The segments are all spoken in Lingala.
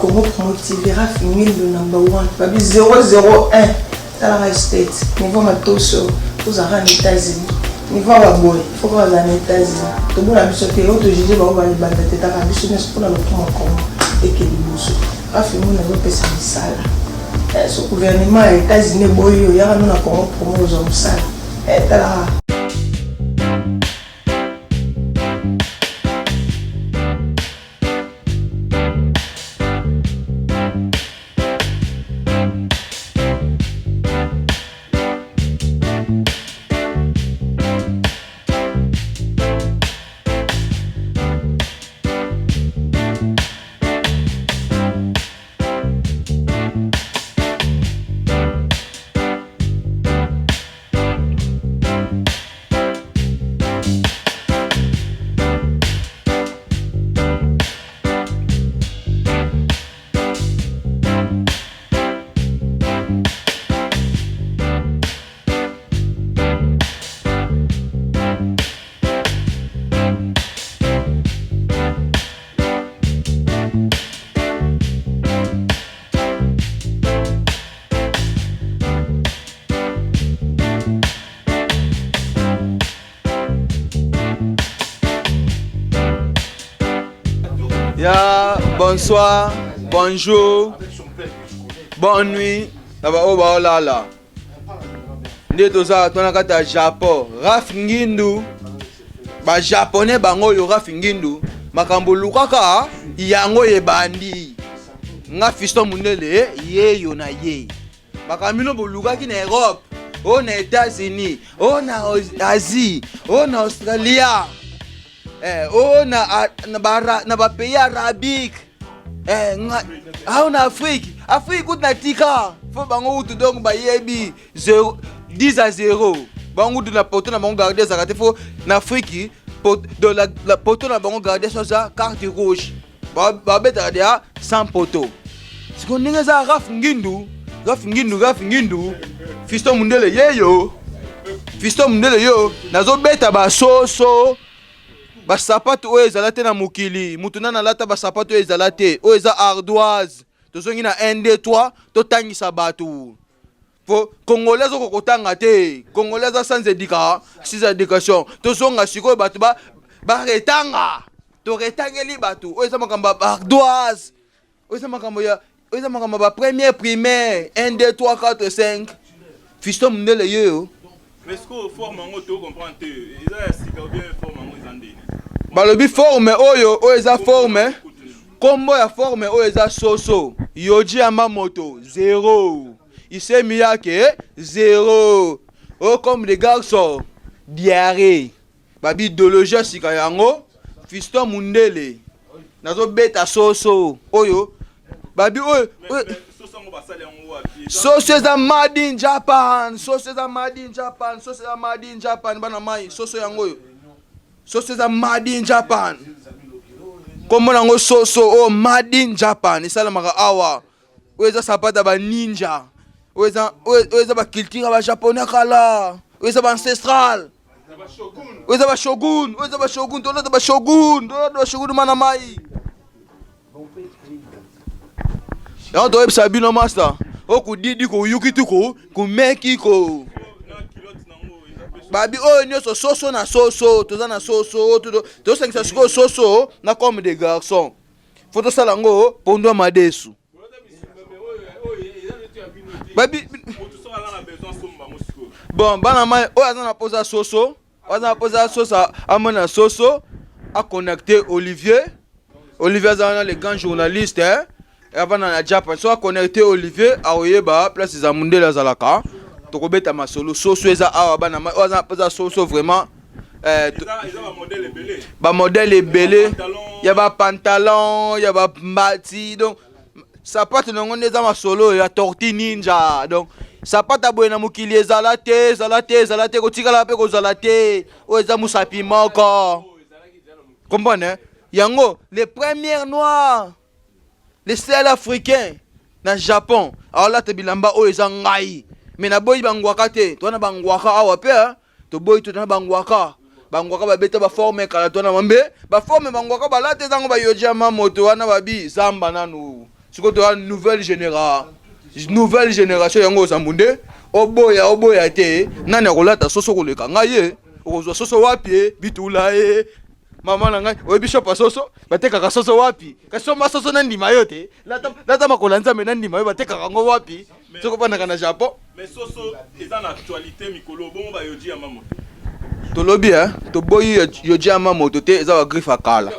Congo Promo TV, Raf Mindo number 1, babi 001, talaka state, niveau matoso, tozalaka na États-Unis, niveau ya baboye, faut kaka bazala na États-Unis, tobona biso te, oyo tojuge bango balibanda te, taka biso nyonso mpona lokumu ya Congo eke liboso. Raf Mindo azopesa misala. Eh, so gouvernement ya États-Unis eboyi yo, yaka no na Congo Promo ozwa mosala. Eh, talaka. Ya bonsoir, bonjour, bonne nuit na baoyo baolala nde toza to na kati ya Japon. Raf Ngindu, ba japonais bango oyo Raf Ngindu, makambo lukaka yango ebandi. Nga fiston mundele yeyo na ye makambo bino bolukaki na Europe, o na États-Unis, o na Asie, o na Australia, eh, o na, na, ba, na ba pays arabique, eh, nga, awa na Afrique, Afrique kutu na tika fo bango kutu donc bayebi 0 10 à 0 bango kutu na poto na bango garde ezalaka te fo na Afrique pot, la, la poto na bango garde so aza carte rouge babetaka deya sans poto. Sikoyo ndenge eza Raf Ngindu, Raf Ngindu, Raf Ngindu, fiston mundele yeyo, fiston mundele yo, nazobeta basoso basapato oyo ezala te na mokili, mutu nani alata basapato oyo ezala te, oyo eza ardoise. Tozongi na 1 2 3 totangisa bato po congolais azokoka kotanga te, congolais aza sans éducation, sans éducation. Tozonga sikoyo bato baretanga, toretangeli bato oyo eza makambo ya ardoise, oyo eza makambo ya, oyo eza makambo ya ba première primaire 1 2 3 4 5. Fiston mundele yeyo. Mais ce que forme yango to comprendre te, eza ya sika ou bien forme yango eza ndeni? Balobi forme oyo, oyo eza forme, kombo ya forme oyo eza soso Yoji Yamamoto 0, Issey Miyake 0, oyo comme des garçons diarrhée. Babi idéologie ya sika yango fiston mundele nazobeta soso oyo babi oyo soso eza made in Japan, soso eza made in Japan, soso eza made in Japan bana mai, soso yango oyo soso eza made in Japan, kombo nango soso oyo made in Japan esalamaka awa. Oyo eza sapata ba ninja, oyo eza, oyo eza ba culture ya ba japonais kala, oyo eza ba ancestral, oyo eza ba shogun, oyo eza ba shogun, tolata ba shogun, tolata ba shogun mana mai. Yango toyebisa bino master, okudidi koyuki tuku kumeki ko babi oyo nyonso soso na soso, toza na soso, tosangisa sikoyo soso na comme des garçons, faut tosala yango pondu ya madesu. Babi bon bana mai oyo aza na posa soso, oyo aza na posa soso amona soso a connecter Olivier. Olivier aza wana le grand journaliste, hein? Avanda na Japan, so a connecter Olivier akoyeba place za mundele azalaka, tokobeta masolo. Soso eza awa bana mai oyo aza na posa soso vraiment. Ba modèle ebele ya ba pantalon ya ba mbati, donc sapato nango nde eza masolo ya tortue ninja. Donc sapato ya boye na mokili ezala te, ezala te, ezala te, kotikala mpe kozala te. Oyo eza mosapi moko, comprendre yango. Les premières noirs, les seuls africains na Japon aolata bilamba oyo eza ngai. Me naboyi bangwaka te, towana bangwaka awa mpe toboyi, totana bangwaka, bangwaka babeta baforme kala, twana mambe baforme bangwaka balata ezango bayoji ya mamoto wana babi zamba nanu. Sikoyo toya nouvelle généra nouvelle génération yango ozambu nde oboya oboya te nani akolata soso koleka ngai ye okozwa soso wapi ye bitula ye mama na ngai oyebi shopa soso batekaka soso wapi kasi somba soso na ndima yo te lata, lata makolo ya nzambe na ndima yo batekaka yango wapi soki ofandaka na japon. Mais soso eza na actualité mikolo bongo ba Yohji Yamamoto. Tolobi eh, toboyi Yohji Yamamoto te eza ba griffe ya kala.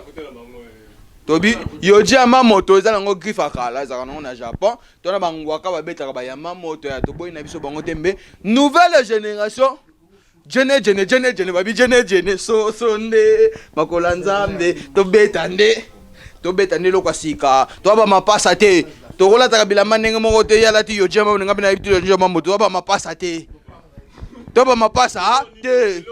Tobi Yohji Yamamoto eza nango griffe ya kala ezalaka nango na Japon. To na bangwaka babetaka ba Yamamoto ya toboyi na biso bango te mbe nouvelle génération jene jene jene jene babi jene jene soso nde makolo ya nzambe tobeta nde tobeta nde eloko ya sika toa ba mapasa te tokolataka bilamba ndenge moko te ye alati Yohji Yamamoto nga mpe nayebi te Yohji Yamamoto toa ba mapasa te to ba mapasa te.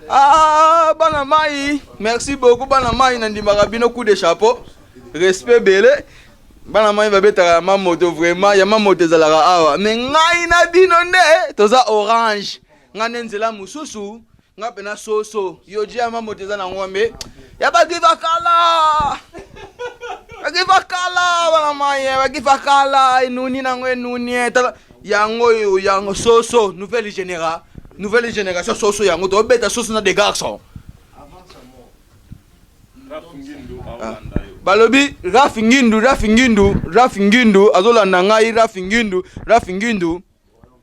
Ah, bana mai merci beaucoup bana mai nandimaka bino coup de chapeau respect ebele bana mai babetaka ya mamoto vraiment ya mamoto ezalaka awa me ngai na bino nde toza orange ngai nde nzela mosusu nga pena soso yoji ya mamoto eza na ngombe ya bagiva kala bagiva kala bana mai bagiva kala enuni nango enuni eh, tala yango oyo yango soso nouvelle généra nouvelle génération soso yango tobeta soso na des garçons. Ah. Balobi Raf Ngindu, Raf Ngindu, Raf Ngindu azolanda ngai Raf Ngindu, Raf Ngindu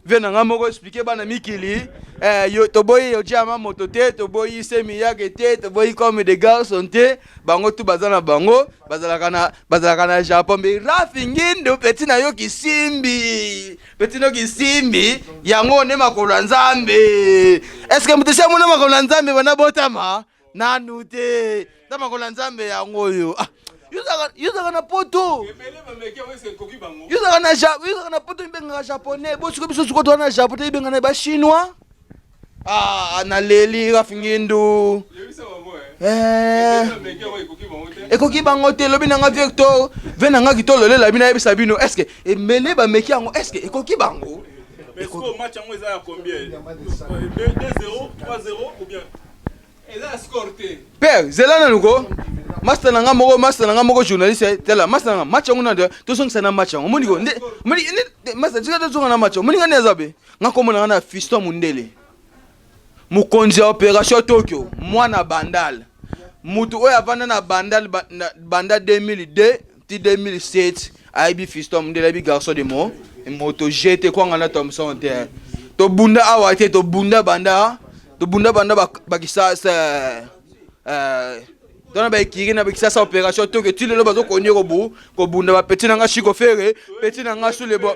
vie na ngai moko explike bana mikili eh, yo, toboyi Yohji moto te toboyi Semiyake te toboyi comme des garçons te bango tu baza na bango bazalaka na bazalaka na Japon mais Raf Ngindu petit na yo kisimbi petit no kisimbi yango nde makolo ya Nzambe est-ce que moto si amona makolo ya Nzambe bana botama nanu te ta makolo ya Nzambe yango oyo ah, yo ozalaka na poto yo ozalaka na poto ibengaka japonais bosiko biso siko toza na japon te ibengana ba chinois ah naleli Raf Ngindu eh. Ekoki bango te lobi nanga victor ve nanga kitololela bino ayebisa bino est ce que emele bameki yango est ce que ekoki bango. Mais score match yango eza ya combien? 2-0, 3-0 ou bien? Eza score te. Père, zela nanu ko. Master na nga moko, master na nga moko journaliste tela, master na nga match yango na tozongisa na match yango. Moni ko nde moni nde master tika tozonga na match yango. Moni nga nde aza be. Nga kombo na nga na Fiston Mundele. Mokonzi ya opération Tokyo, mwana Bandal. Mutu oyo avanda na Bandal banda 2002 ti 2007 ayebi Fiston Mundele, ayebi garçon de mo moto jete kwanga na Thomson te. Tobunda awa te, tobunda banda tobunda banda bakisasa tona baekiri na bakisasa opération Tokyo ti lelo bazokonie kobu kobunda bapeti na nga Chico Ferre petit na nga sous le bo.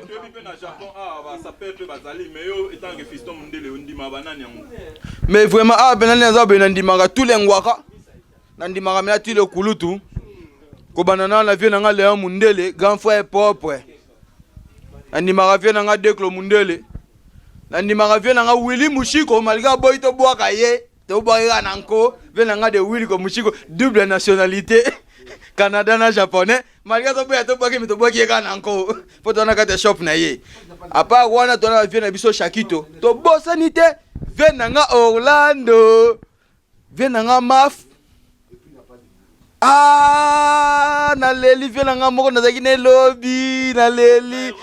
Mais vraiment awa pena nde naza boye nandimaka tous les ngwaka nandimaka mena ti le kulutu kobanda na na vie na nga Léon Mundele grand frère propre nandimaka vie na nga Deklo Mundele nandimaka vie na nga Willy Mushiko malgré aboyi tobwaka ye tobwaki kaka na nko vie na nga de Willy ko Mushiko double nationalité Canada na japonais malgré toboya tobwaki me tobwaki ye kaka na nko mpo toza na kati ya shop na ye apart wana toza na vie na biso Shakito tobosani te vie na nga Orlando vie na nga Maf ah naleli vie na nga moko nazalaki na elobi naleli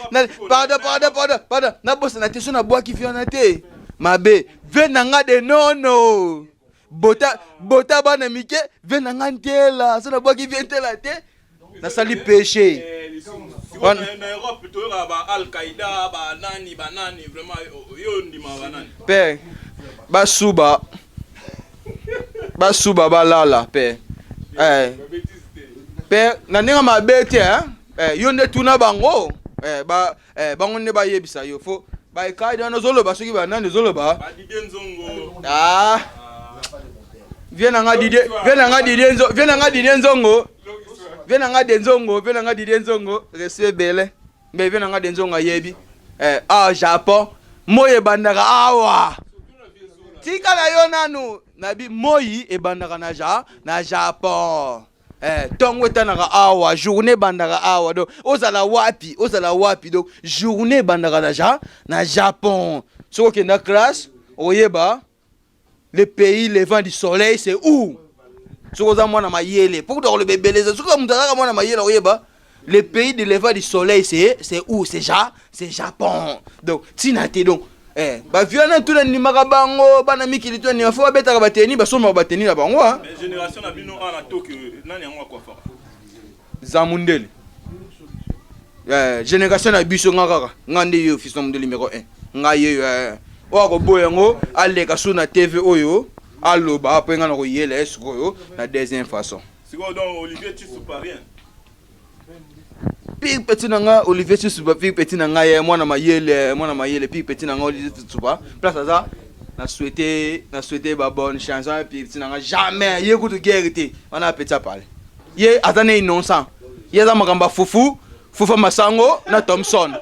pardon pardon pardon pardon nabosana te so nabwaki vie wana te mabe vie na nga de nono bota bota bana mike vie na nga ntela so nabwaki vie ntela te nasali péché. Na Europe toyoka ba Al-Qaïda banani banani vraiment yo ndima banani. Père basuba basuba balala père eh. Père na ndenge mabe te eh? Yo nde tuna bango eh, ba, eh, bango nde bayebisa yo fo baekaida wana ozoloba soki banani ozoloba ah. Vie na nga Didier, vie na nga Didier Nzo, vie na nga Didier Nzongo, vie na nga de Nzongo, vie na nga Didier Nzongo, respect ebele. Mais vie na nga de Nzongo ayebi. Eh, ah Japon, moi ebandaka awa. Tika na yo nanu, nabi moi ebandaka na ja, na Japon. Eh, ntongo etanaka awa, journée ebandaka awa. Donc ozala wapi, ozala wapi. Donc journée ebandaka na ja, na Japon. Soki okenda classe, oyeba le pays levant du soleil c'est où? Soki oza mwana mayele, mpo kuta koloba ebele eza. Soki moto azalaka mwana mayele akoyeba le pays de lever du soleil c'est c'est où? C'est ja c'est Japon. Donc tina te donc eh ba vieux na tuna ndimaka bango bana mikili tuna ndima fo babetaka bateni basombaka bateni na bango ah. Mais génération na bino awa na Tokyo nani yango akwafaka? Zamundele. Eh, génération na biso nga kaka nga nde yo fils mundele numéro 1 nga ye yo eh. Oyo akoboya yango aleka su na TV oyo aloba apres nga nakoyela ye sikoyo na deuxième façon. Sikoyo donc Olivier Tshisupa rien. Pire petit na nga Olivier Tshisupa pire petit na nga ye mwana mayele mwana mayele pire petit na nga Olivier Tshisupa place aza na souhaiter na souhaiter ba bonne chance wana pire petit na nga jamais ye kutu guerre te wana petit apale ye aza ne innocent ye aza makambo ya fufu fufa masango na Thomson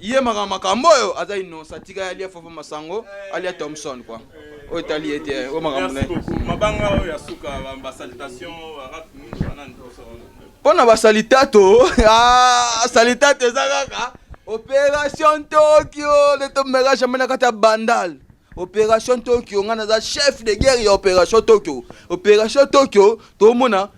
ye makambo makambo oyo aza innocent tika ye alia fufu masango alia Thomson quoi oyo etali ye te oyo makambo na ye mabanga oyo ya suka ba salutation rap mingi banani mpo na basalitato ah, salitato eza kaka opération tokyo nde tomeka jamais na kati ya bandal opération tokyo ngai naza chef de guerre ya opération tokyo opération tokyo tomona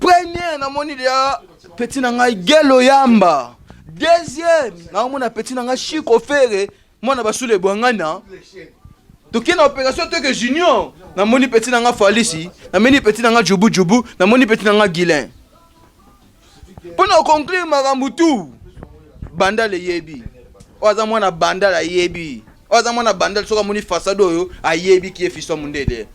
première namoni deja petit na ngai gelo yamba deuxième naomona petit na ngai chiko fere mwana basula ebwangana toke na opération toke junior namoni petit na nga falisi namoni petit na nga jubu jubu namoni petit na nga guilin mpo na koconclure makambo tu bandal eyebi oyo aza mwana bandal ayebi oyo aza mwana bandal soki amoni fasade oyo ayebi kie fiston mundele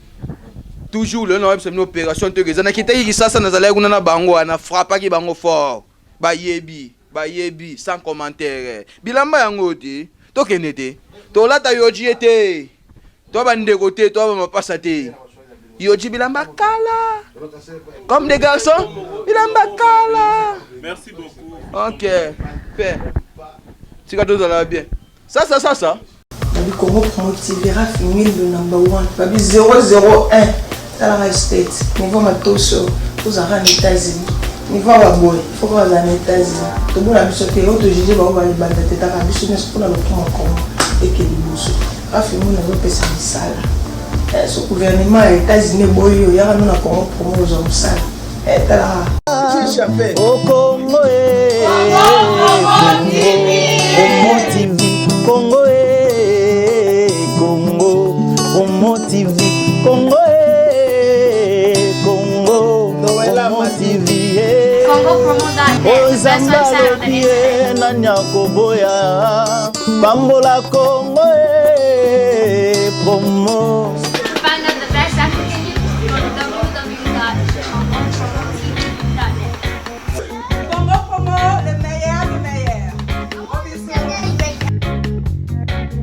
toujours lelo nayebisa bino opération toke eza nakitaki kisasa nazalaki kuna na bango wana frappaki bango fort Bayebi, bayebi, sans commentaire. Bilamba yango te, tokende te. Tolata yoji ye te. Toa ba ndeko te, toa ba mapasa te. Yoji bilamba kala. Comme des garçons, bilamba kala. Merci beaucoup. Ok. Pe. Tika tozala bien. Sasa sasa. Babi Congo Promo TV Raf Mindo number 1 babi 001 talaka state niveau matoso ozalaka na États-Unis niveau ya baboye faut kaka bazala na États-Unis tobona biso te oyo tojuge bango balibanda te taka biso nyonso mpona lokumu ya Congo eke liboso Raf Mindo azopesa misala eh, so gouvernement ya États-Unis eboyi yo yaka no na Congo Promo ozwa mosala eh, talaka O Congo eh, Congo, Promo TV, Congo eh, Congo, Promo TV, Congo eh, Congo, Promo TV eh. CongoPromo.net, the best Nzambe website on the alobi internet. ye nani akoboya pambola Congo eh, promo.